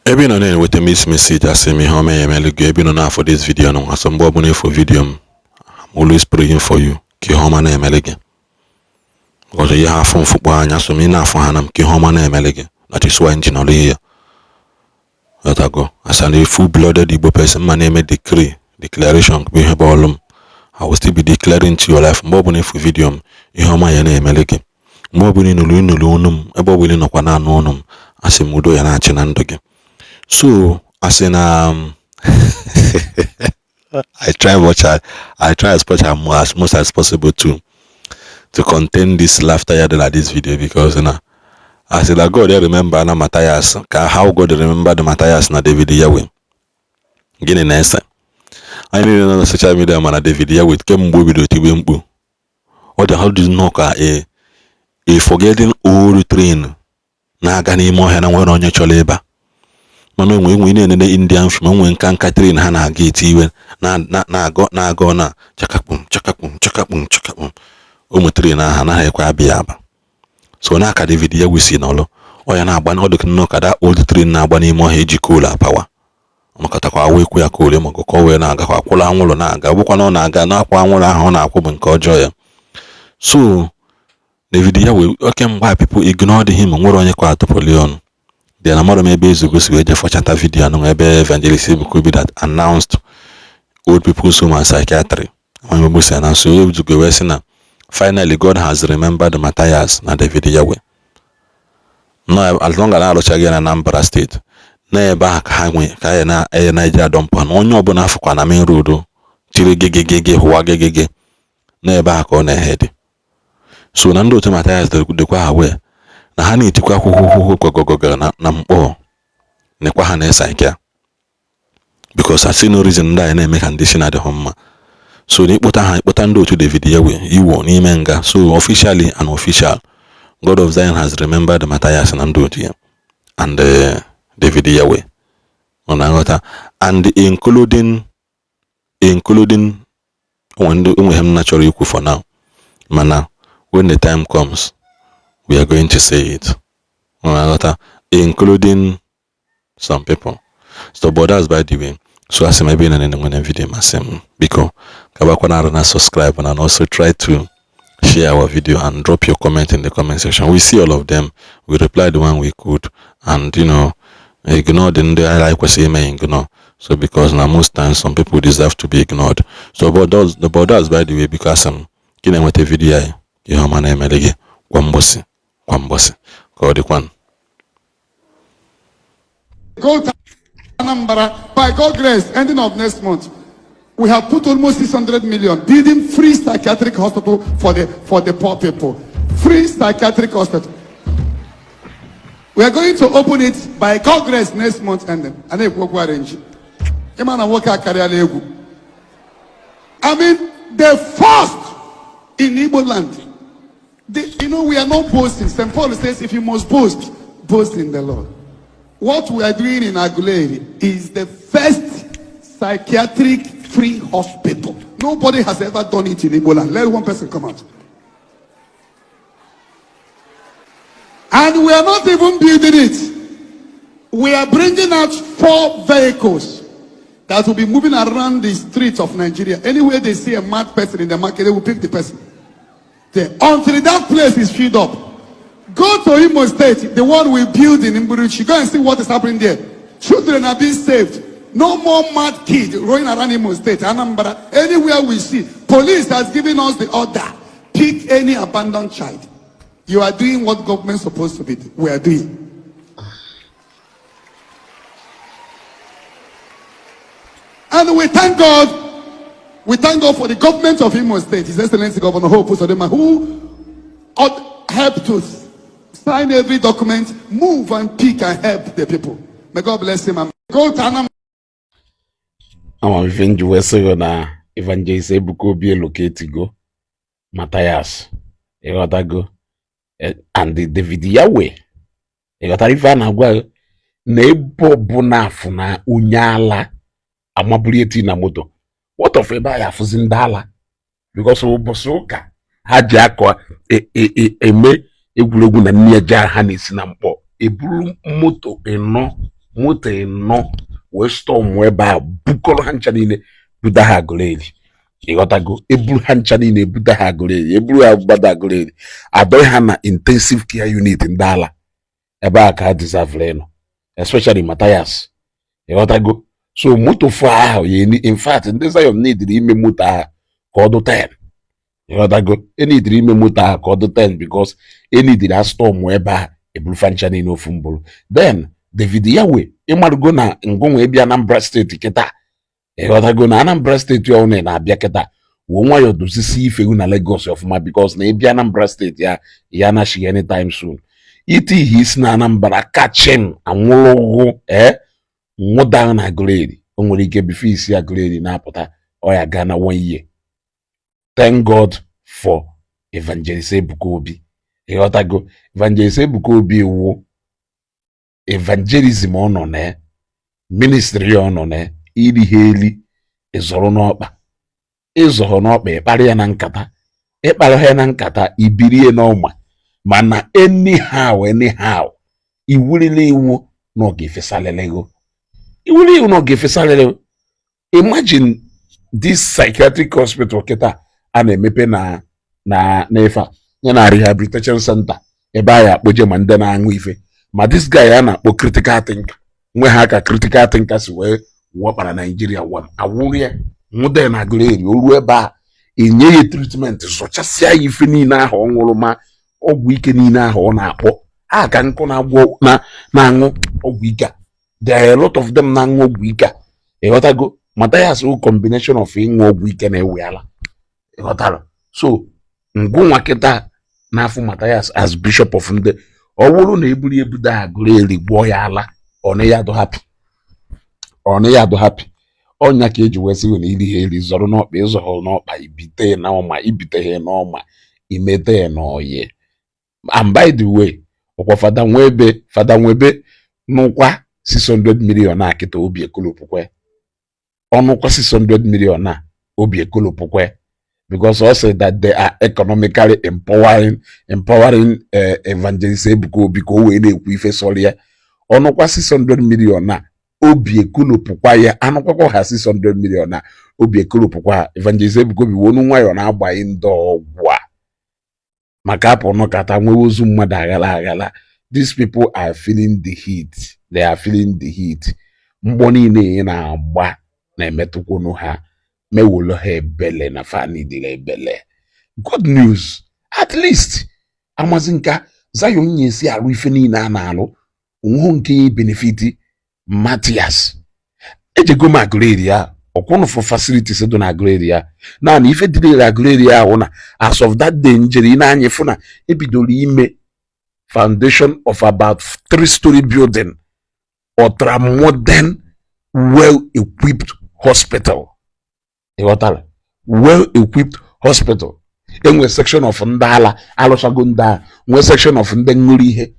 Ebe ị nọ na-enweta miss message, asị m ihe ọma ya emelu gị. Ebe ị nọ na-afụ this video nụ, asọ mgbe ọbụla ịfụ video m, I'm always praying for you ka ihe ọma na-emele gị. Ọzọ ihe afụ mfụkpọ anya so m ị na-afụ ha na m ka ihe ọma na-emele gị. That is why nji nọrọ ihe ghọtago. As an full blooded Igbo person ma na-eme decree, declaration bụ ihe bụ ọlụ m. I will still be declaring to your life. Mgbe ọbụla ịfụ video m, ihe ọma ya na-emele gị. Mgbe ọbụla ị nụrụ ịnụrụ onu m, ebe ọbụla ị nọkwa na-anụ onu m, asị m udo ya na-achị na ndụ gị. So asị na I try as much as possible to contain this laughter ya dị na this video, because na asị na God ya remember na Matthias, ka how God remember the Matthias na David Yahweh. Gịnị na-ese anyị niile nọ na social media? Mana David Yahweh, kemgbe o bidoro tibe mkpu, ọ dị how dị nnọọ ka a forgetting old train na-aga n'ime ọhịa na nwere onye chọrọ ịba. Mana onwe enwe na-enene Indian film, onwe nka nka train ha na-aga eti iwe na-agọ na-agọ na chakakpum chakakpum chakakpum chakakpum. Ụmụ train ahụ anaghị ekwe abịa aba. So na aka David Yahweh si n'ọlụ ọ ya na-agba, ọ dị nnọọ ka that old train na-agba n'ime ọhịa eji coal apawa ọmakọtakwa awa ekwe ya coal maka ka ọ wee na-agakwa akwụrụ anwụrụ na-aga. Ọ bụkwa na ọ na-aga na-akwụ anwụrụ ahụ ọ na-akwụ bụ nke ọjọọ ya. So David Yahweh, kemgbe people ignored him, nwere onye kwa atụpụli ọnụ. Then amara m ebe Ezugo si wee je fọchata video anụ ebe Evangelist Ebuka Obi that announced old people's home and psychiatry. Amaghị ebe o si announce. So Ezugo wee sị na finally God has remembered Matthias na David Yahweh. No, as long as na-arụchaghị ya na Anambra Steeti, n'ebe ahụ ka ha nwe ka ya na ya na-eji adọmpụ na onye ọbụla afụkwa na main road tiri gegegege hụwa gegege n'ebe ahụ ka ọ na-ehe dị. So na ndị otu Matthias dịkwa ha wee na ha na-etikwa akwụkwọ gwagwagwaga na mkpọ nekwa ha na-esa ike, because I see no reason ndị anyị na-eme ka ndị si na-adịghị mma. So na ịkpụta ha, ịkpụta ndị otu David Yahweh iwo n'ime nga. So officially and official, God of Zion has remembered Matthias na ndị otu ya and David Yahweh. Ọ na-aghọta, and including onwe ndị onwe ha m na chọrọ ikwu for now, mana when the time comes we are going to say it. Ọ na-aghọta, including some people. So, but that's by the way. So asị m ebe ị na-enene nwere video, masị m biko kabakwana arụ na subscribe and also try to share our video and drop your comment in the comment section. We see all of them, we reply the one we could, and ignore the ndị anyị kwesịrị ime ignore. So because na most times some people deserve to be ignored. So but that's by the way, because m gị na-enweta video anyị, ihe ọma na-emere gị kwa mgbọsị kwa mgbọsị. Ka ọ dịkwanụ. Go to Anambra. By God grace, ending of next month, we have put almost 600 million building free psychiatric hospital for the poor people. Free psychiatric hospital. We are going to open it by God grace next month ending. And then we'll arrange. Ịma na nwoke akarịala egwu. I mean, the first in Igbo land. We are not boasting. St. Paul says, if you must boast, boast in the Lord. What we are doing in Aguleri is the first psychiatric free hospital. Nobody has ever done it in Igbo land. Let one person come out. And we are not even building it. We are bringing out 4 vehicles that will be moving around the streets of Nigeria. Anywhere they see a mad person in the market, they will pick the person. There. Until that place is filled up. Go to Imo State, the one we build in Mburuchi. Go and see what is happening there. Children are being saved. No more mad kids running around Imo State, Anambra. Anywhere we see. Police has given us the order. Pick any abandoned child. You are doing what government is supposed to be doing. We are doing. And we thank God. We thank God for the government of Imo State, His Excellency Governor Hope Uzodinma, who helped us sign every document, move and pick and help the people. May God bless him. And go to Anambra. Ama m ife nji wee sị gị na Evangelist Ebuka Obi eloketigo Matthias, ịghọtago, and David Yahweh. Ịghọtara ife a na-agwa gị na ebe ọbụla afụ na onye ala amaburu eti na moto. What of ebe a ya afụzi ndị ala? Because ụbọchị ụka ha ji akọ eme egwuregwu na nne ja ha na-esi na mkpọ eburu moto ịnọ. Moto 4 wee storm ebe a, bukọrọ ha ncha niile, buda ha Aguleri. Ịghọtago? Eburu ha ncha niile, ebuda ha Aguleri, eburu ha gbada Aguleri, adọghị ha na intensive care unit ndị ala ebe a ka ha deserve ịnọ, especially Matthias. Ịghọtago? So moto 4 ahụ ya in fact, ndị Zion neediri ime moto ahụ ka ọ dụ 10. Ịghọtago? Enidiri ime moto ahụ ka ọ dị 10 because enidiri a storm ebe a, eburufa ncha niile ofu mbụrụ. Then David Yahweh, ịmarụgo na ngụnwa ịbịa Anambra Steeti kịta. Ịghọtago na Anambra Steeti ọhụrụ na-abịa kịta, wuo nwayọọ dozisi ifegu na Lagos ọfụma, because na ịbịa Anambra Steeti ya ya anachighị anytime soon. Ite ihe isi na Anambra kachim anwụrụgụ ee nwụda na Aguleri, o nwere ike before isi Aguleri na-apụta, ọ ya gaa na one year. Thank God for Evangelist Ebuka Obi. Ịghọtago? Evangelist Ebuka Obi wu evangelism ọ nọ na ministry ọ nọ na iri ha eli ịzọrọ n'ọkpa, ịzọrọ n'ọkpa, ịkparị ya na nkata, ịkparị ya na nkata, ibirie n'ọma. Mana anyhow, anyhow, iwurila iwu na ọ ga-efesalịrị gị, iwuri iwu na ọ ga-efesalịrị. Imagine this psychiatric hospital kịta a na-emepe na n'efe a ya na rehabilitation center ebe a ya akpoje ma ndị na-aṅụ ife, ma this guy a na-akpọ critical thinker nwe ha ka critical thinker si wee wọkpara Naijiria one awụrụ ya nwụde na Aguleri. O ruo ebe a, enye ya treatment, zọchasịa ya ife niile ahụ ọ ṅụrụ, ma ọgwụ ike niile ahụ ọ na-akpọ ha ka nkụ na-agwọ na na-aṅụ ọgwụ ike a. There are a lot of them na-aṅụ ọgwụ ike a. Ịghọtago? Matthias wụ combination of ịṅụ ọgwụ ike na ewe ala. Ịghọtara? So ngụnwa kịta n'afọ Matthias as bishop of ndị, ọ bụrụ na eburu ebudo Aguleri gwọọ ya ala, ọ na ya adụ happy, ọ na ya adụ happy. Ọnya ka eji wee sị na iri ha eri zọrọ n'ọkpa, ịzọrọ n'ọkpa, ibite na ọma, ibite ha n'ọma, imete n'oyi. And by the way, ọkwa Fada Nwebe, Fada Nwebe nụkwa 600 million a kịta, obi ekolopụkwe. Ọnụkwa 600 million a, obi ekolopụkwe, because ọ sị that they are economically empowering Evangelist Ebuka Obi ka o wee na-ekwu ife sọrọ ya. Ọnụkwa 600 million a, obi ekolopụkwa ya. Anụkwakwa ha 600 million a, obi ekolopụkwa ha. Evangelist Ebuka Obi wonu nwayọọ na-agbaghị ndị ọgwụ a maka apụ nọkata nwewe ozu mmadụ aghala aghala. These people are feeling the heat, they are feeling the heat. Mgbọ niile ị na-agba na-emetụkwunu ha. Mewolo ha ebele na fa nidiri ebele. Good news, at least amazi nka Zion nyesi arụ ife niile a na-alụ onweghị nke ya benefit Matthias. Ejego m Aguleri ya, ọkwụnụ for facilities dị na Aguleri ya. Naanị ife dịrị Aguleri ya ahụ na as of that day njere na-anya fụ na ebidoro ime foundation of about 3-story building, ultra modern, well equipped hospital. Ịghọtara? Well equipped hospital. Enwe section of ndị ala, alụchago ndị agha. Nwee section of ndị ṅụrụ ihe,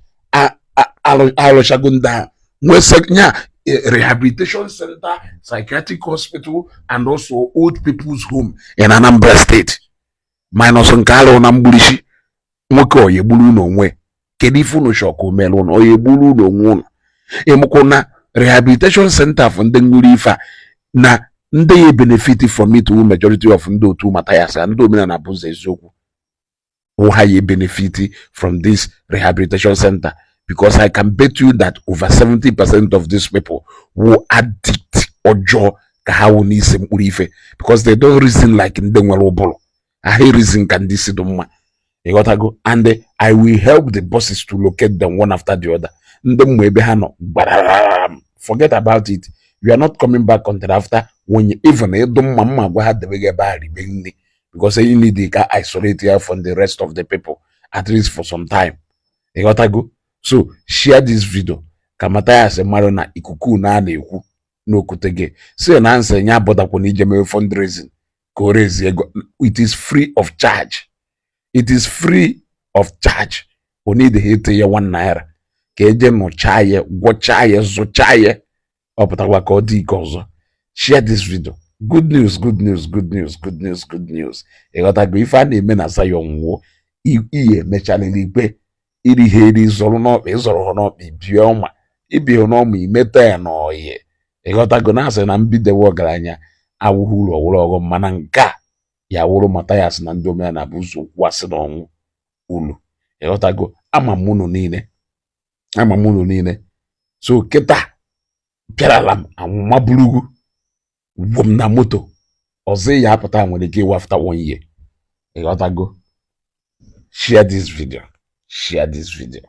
alụchago ndị agha. Nwee nya rehabilitation center, psychiatric hospital and also old people's home in Anambra State, minus nke alụ na mgburichi nwoke. Oyi egburu unu onwe. Kedu ife unu chọọ ka o mere unu? Oyi egburu unu onwe unu. Ịmụkwụ na rehabilitation center for ndị ṅụrụ ife a na ndị ya benefit from it wu majority of ndị otu Mathias, ndị omenala bụ ụzọ eziokwu wụ ha ya benefit from this rehabilitation center, because I can bet you that over 70% of these people wụ addict ọjọọ ka ha wụ n'isi mkpụrụ ife, because they don't reason like ndị nwere ụbụrụ ha reason ka ndị si dị mma. Ịghọtago? And I will help the bosses to locate them one after the other. Ndị mma ebe ha nọ gbararam. Forget about it, you are not coming back until after when you even ịdụ mma mma gwa ha debe gị ebe a ribe nri, because you need ka isolate ya from the rest of the people at least for some time. Ịghọtago? So share this video ka Mathias mmadụ na ikuku na a na-ekwu n'okwute gị si na nsị ya abọdakwa na ije mewe fundraising ka o raise ego. It is free of charge, it is free of charge. O need ite ya ₦1 ka eje nụchaa ya, gwọchaa ya, zụchaa ya, ọ pụtakwa ka ọ dị ike ọzọ. Share this video. Good news, good news, good news, good news, good news. Ịghọtago? Ife a na-eme na Zion nwụọ ihe emechaliri ikpe iri ha eri zọrọ n'ọkpa, ịzọrọ ha n'ọkpa, ibie ọma. Ibi n'ọmụ imeta ya n'oyi. Ịghọtago na asị na mbidewe ọgaranya awụghị uru ọwụrụ ọghọm, mana nke a ya wụrụ Mathias na ndị omenala bụ ụzọ okwu asị na ọnwụ ulu. Ịghọtago, ama m unu niile, ama m unu niile. So kịta pịarala m anwụmaburugu gwụ m na moto ọzọ ya apụta nwere ike ịwa after one year. Ịghọtago? Share this video, share this video.